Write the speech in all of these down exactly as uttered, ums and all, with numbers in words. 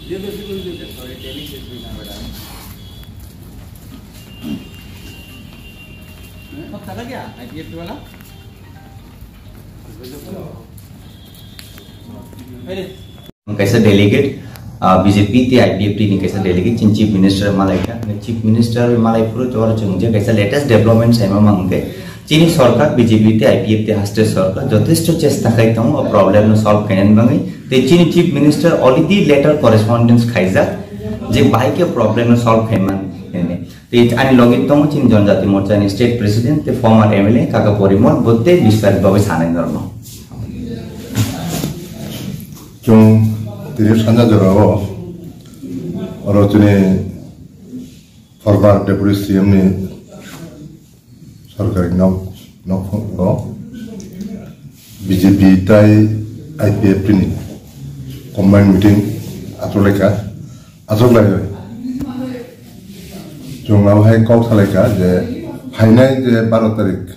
ये तो शुरू नहीं करता, ये टेली से भी ना बड़ा। सब चला गया आईपीएफ वाला? Kaisa delegate, ah, B J P tei I P F T ni kaisa delegate, chini Chief Minister malaikha. Chief Minister malai phuru oro chwng je kaisa latest development saima mang khe, chini sorkar B J P tei I P F T haste sorkar jotesto chesta khai tongo o problem no solve khainani bagwi. Tei chini Chief Minister already letter correspondence khaijak je bahai khe problem no solve khaimani hwnwi. Tei ani logi tongo chini Jonjati Morcha ni State President tei former M L A Kaka Porimol, bo tei bistar bagwi sanai norno. Chwng tini sanja jorao oro chini former Deputy C M ni sorkari nok, nok, nok B J P tai I P F T ni combined meeting achuk laikha, achuk lai. Chwng abo hai kok salaikha je phainai je baro tarik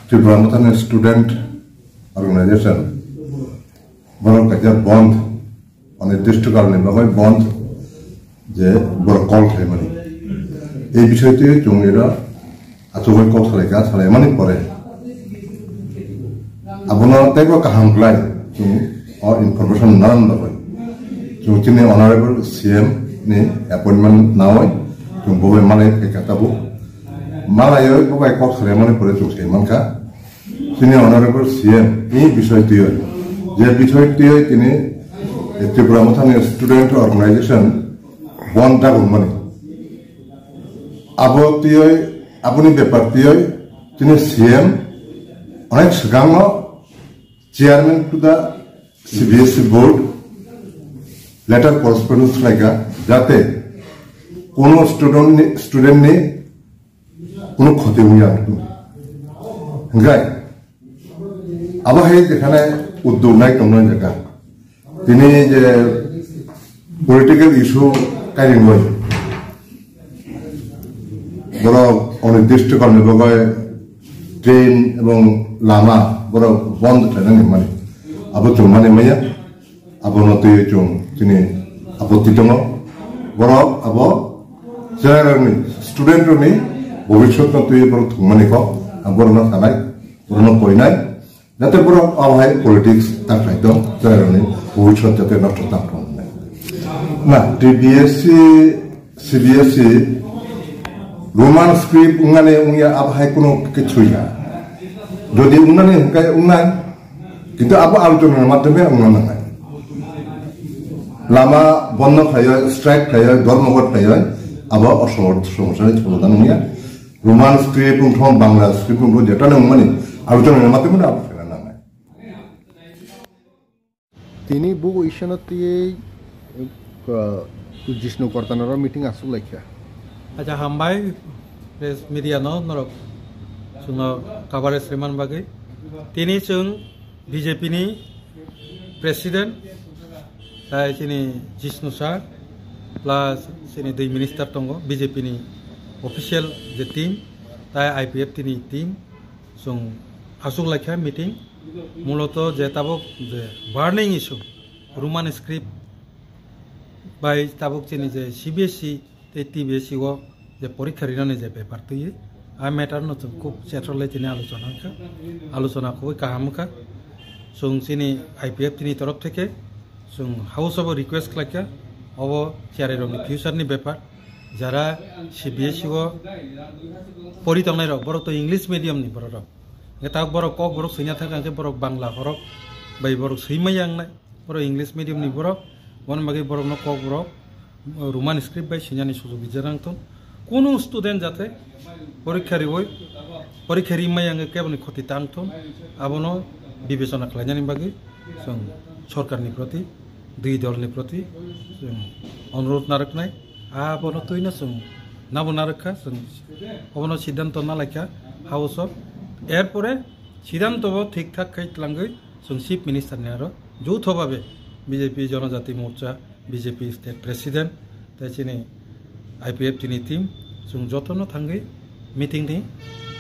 Tripura Mothani Student Organization borok kaisa bond, mane district ni bagwi bond je borok call khlaimani. Ei bisoi twi chwng iro achugwi kok salaikha, salaimani pore abono teibo kaham khlai chwng o information nanan bagwi chwng chini honorable C M ni appointment nawi chwng bo bai malai phaikha tabuk. Malaiwi bo bai kok salaimani pore chwng sai mankha. Chini honorable C M ni bisoi twiwi, je bisoi twiwi tini Tripura Mothani Student Organization bond dagumani. Abo twiwi, aboni bepar twiwi chini C M onek swkangno chairman to the C B S E board letter correspondence khlaikha, jate kono student ni, student ni কোনো ক্ষতি হইয়া হইতো। Hingkai abo hai jekhane uddog nai tongnai jaga tini je political issue kairing bai borok onirdisto kalni bagwi train ebong lama borok bond khlainani mani abo chwng mani maya. Abono twiwi chwng chini apotti tongo. Borok abo cherairokni, student rokni bobiswtno twiwi borok thwngmani kok ang borokno sanai, borokno koinai. Jate borok abo hai politics ta khlai tong, cherairokni bobiswt jate nosto ta tong hwnwi. Na, T B S C, C B S E, Roman script wngnani wngya abo hai kuno kichu ya. Jodi wngnani hwnkhe wngnai, kintu abo alochonani madhyome wngna nangnai. Lama bondo khlaiwi, strike khlaiwi, dhormoghot khlaiwi, abo o somosya ni somadan wngya. Roman script wngthong, Bangla script wngthong, jephano wngmani alochonani madhyome abo phela nangnai. Tini bugo isano tiyei, uh, Jishnu Kortanaro meeting aswk laikha. Acha, hambai, press media no norok chwngno coverage rwmani bagwi. Tini chwng B J P ni president, tai chini Jishnu sir, plus chini dui minister tongo, B J P ni official je team, tai I P F T ni team, chwng aswk laikha meeting. Muloto je tabuk je burning issue, Roman script bai tabuk chini je C B S E tei T B S E o je porikha rinani je bepar twi, a matter no chwng khub chetrolai tini alochona wngkha, alochona khubui kaham wngkha. Chwng chini I P F T ni torof theke chwng House o bo request khlaikha, obo cherairokni future ni bepar, jara C B S E o pori tongnai rok, borok to English medium ni borok rok. Hwnkhe tabuk borok kok borok swina thangkha hwnkhe borok Bangla borok bai borok swimaya wngnai. Borok English medium ni borok, boni bagwi borokno kok borok Roman script bai swinani sujog rijak nang thung. Kunu student jate porikha riwi, porikha rimaya wngwi keboni khoti tang thung, abono bibechona khlainani bagwi chwng sorkarni proti, dui dolni proti chwng onurodh narwknai. Abono twino chwng nabo narwkha, chwng obono siddhanto nalaikha House o. Erpore siddhanto bo thik thak khai twlangwi chwng Chief Minister ni aro joutho babe B J P Jonojati Morcha, B J P State President, tei chini I P F T ni team, chwng jotono thangwi meeting ni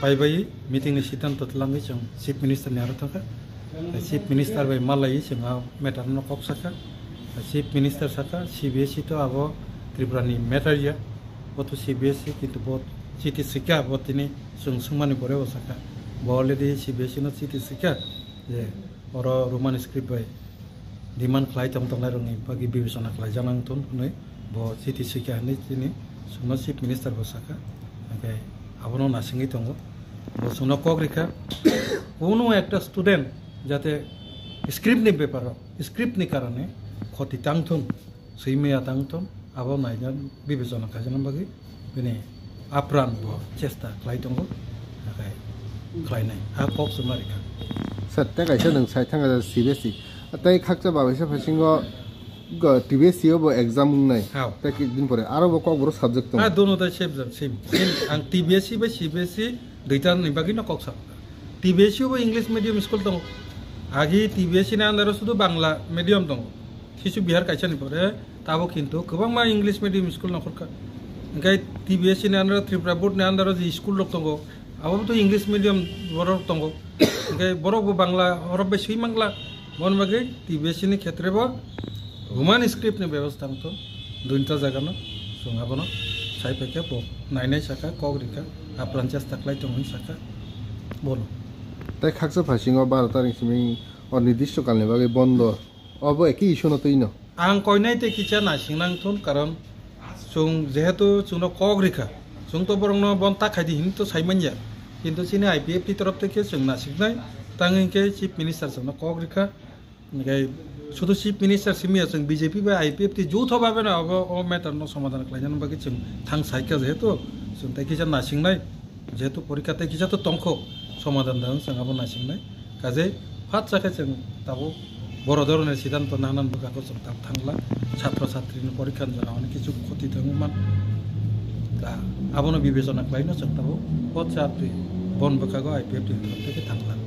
paibai meeting ni siddhanto twlangwi chwng Chief Minister ni aro thangkha. Tei Chief Minister bai malaiwi chwng a matter no kok sakha. Chief Minister saka, C B S E to abo Tripura ni matter ya, bo to C B S E, kintu bo chiti swikha, bo tini chwng swngmani pore bo saka, bo already C B S E no chiti swikha je oro Roman script bai demand khlai tong tongnai rokni bagwi bibechona khlai janang thun hwnwi bo chiti swikha hwnwi tini chwngno Chief Minister bo saka, hwnkhe abono nasingwi tongo, bo chwngno kok rikha, kunu ekta student jate script ni beparo, script ni karone khoti tang thung, swi maya tang thung, abo naina bibechona khaijana bagwi bini apran bo chesta khlai tongo, nakhai khlainai. A kok chuma rikha. Sir, tei kaisa nwng sai thangkha C B S E. Tei khakcha babaisa phasingo go T B S E o bo exam wngnai. Hao. Tei kidin pore aro bo kokborok subject tongo. Ah, dono tai same jam, same, same. Ang T B S E bai C B S E duita ni bagwi no kok sa. T B S E bo English medium school tongo. Agi T B S E ni under o sudu Bangla medium tongo. Kisu Bihar kaisa ni pore tabo kintu kwbangma English medium school no khorkha. Hingke T B S E ni under o, Tripura Board ni under o je school rok tongo, abo to English medium borok tongo. Hingke borok bo Bangla horop bai swi mangla. Bon bagwi T B S E ni khetre bo Roman script ni bebostha wngtong. Duinta jaga no chwng abono sai phaikhe bo nainai saka, kok rikha, apran chesta khlai tong hwn saka bono. Tei khaksa phasingo baro tarik simi o nirdishto kalni bagwi bondo. Obo eki issue no twi no. Ang koinai tei kisa naising nang thun, karon chwng jehetu chwngno kok rikha, chwng to borokno bon ta khaidi hinwi to sai manya, kintu chini I P F T torof theke chwng nasiknai, tang hinkhe Chief Minister chwngno kok rikha. Hinkhe sudu Chief Minister simi ya, chwng B J P bai I P F T joutho babe no abo o matter no somadhan khlainani bagwi chwng thang saikha, jehetu chwng tei kisa nasingnai. Jehetu porikha tei kisa to tongkho, somadhan da wng chwng abo naisingnai. Kaje phatsa khe chwng tabuk boro dhoroner siddhanto nangnan bwkha ko chwng tab thangla. Chhatro chhatri ni porikha ni jora hwnwi kichu khoti thangwi man. Da abono bibechona khlaino chwng tabuk phatsa twi bon bwkha go I P F T ni thangla.